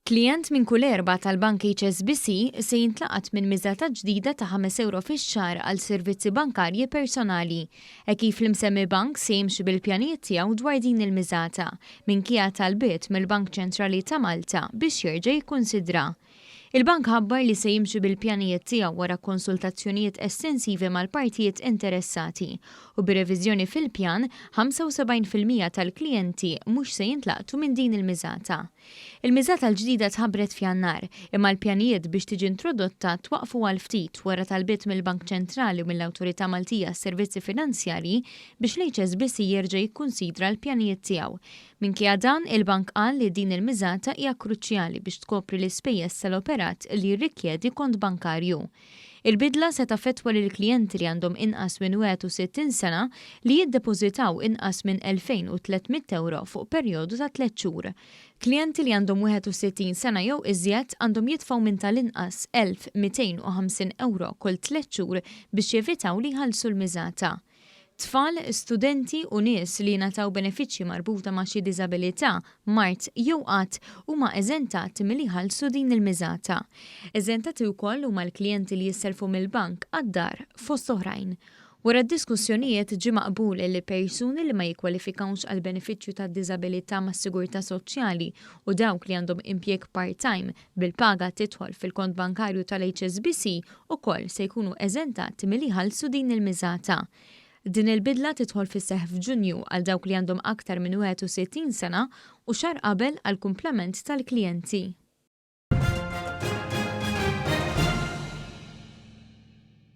Klijent minn kull erbgħa tal-Bank HSBC se jintlaqat minn miżata ġdida ta' ħames ewro fix-xahar għal servizzi bankarji personali, hekk kif l-imsemmi bank se jimxi bil-pjanijiet tiegħu dwar din il-miżata, minkejja talbiet mill-Bank Ċentrali ta' Malta biex jerġa' jikkunsidra. Il-bank ħabbar li se jimxi bil-pjanijiet tiegħu wara konsultazzjonijiet estensivi mal-partijiet interessati u bir-reviżjoni fil-pjan, 75% tal-klijenti mhux se jintlaqtu minn din il-miżata. Il-miżata l-ġdida tħabbret f'Jannar, imma l-pjanijiet biex tiġi introdotta twaqqfu għal ftit wara talbiet mill-Bank Ċentrali u mill-Awtorità Maltija għas-Servizzi Finanzjarji biex l-HSBC jerġa' jikkunsidra l-pjanijiet tiegħu. Minkejja dan, il-bank qal li din il-miżata hija kruċjali biex tkopri l-ispejjeż tal-operat li jirrikjedi kont bankarju. Il-bidla se taffettwa lill-klijenti li għandhom inqas minn 61 sena li jiddepożitaw inqas minn 2,300 ewro fuq perjodu ta' tliet xhur. Klijenti li għandhom 61 sena jew iżjed għandhom jitfgħu minn tal-inqas 1,250 ewro kull tliet xhur biex jevitaw li jħallsu l-miżata. Tfal, studenti u nies li jingħataw benefiċċji marbuta ma' xi diżabilità, mard jew qgħad huma eżentati milli jħallsu din il-miżata. Eżentati wkoll huma l-klijenti li jissellfu mill-bank għad-dar, fost oħrajn. Wara d-diskussjonijiet ġie maqbul li persuni li ma jikkwalifikawx għall-benefiċċju tad-diżabilità mas-sigurtà soċjali u dawk li għandhom impjieg part-time bil-paga tidħol fil-kont bankarju tal-HSBC ukoll se jkunu eżentati milli jħallsu din il-miżata. Din il-bidla tidħol fis-seħħ f'Ġunju għal dawk li għandhom aktar minn 61 sena u xahar qabel għall-kumplament tal-klijenti.